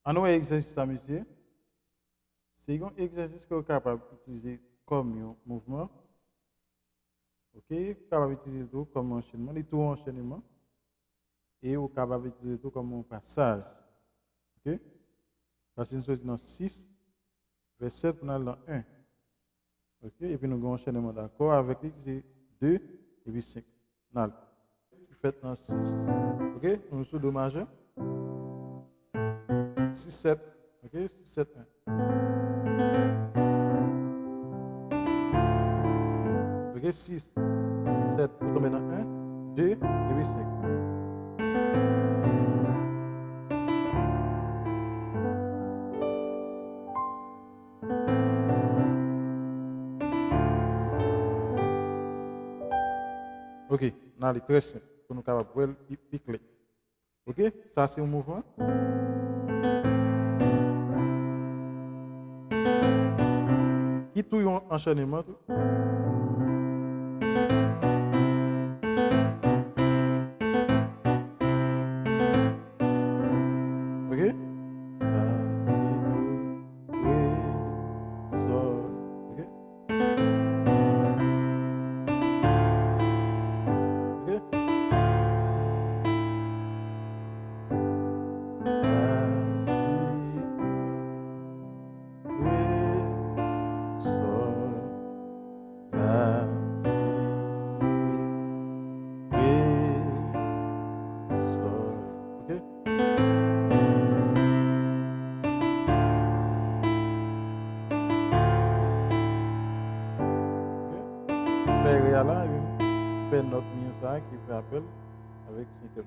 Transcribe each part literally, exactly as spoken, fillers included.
Ann wè egzèsis sa, mesye. Se yon egzèsis ke w kapab itilize kòm yon mouvman. Ok, ou kapab itilize l tou kòm yon anchenman. Li tou yon anchenman. E ou kapab itilize l tou kòm yon pasaj. Ok? Paske nou soti nan sis, vè sèt pou n al nan en. Ok? Epi nou gen yon anchenman dakò avèk li ki se de epi senk. N al. Ki fèt nan sis. Ok? Nou sou do majè. Sis sèt. Ok? Sis sèt en. Ok? Sis sèt pou tonbe nan en, de epi senk. Ok, n ale trè senp pou nou kapab wè l pi, pi klè. Ok, sa se yon mouvman. Ki tou yon anchenman tou. Ok? La, si, do, re, sòl. Ok? Ok? La, si, do, re, sòl. La, si, do, re, sòl. Ok? Ok? Fè re a la, epi fè nòt mi an sa a ki fè apèl avèk senkèm.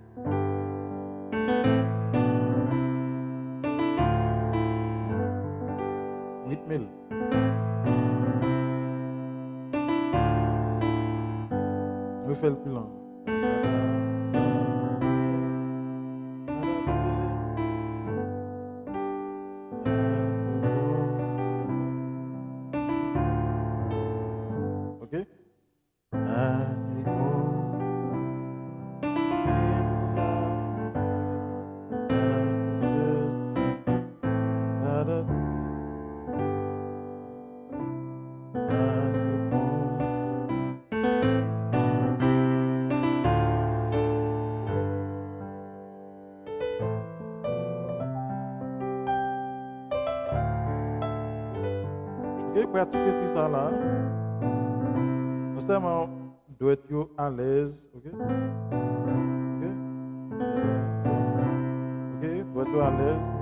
Ritme l. Refè l pi lwen. Ok? Ok, pratike ti sa la. Non sèlman dwèt yo alèz, ok? Ok? Ok, dwèt yo alèz.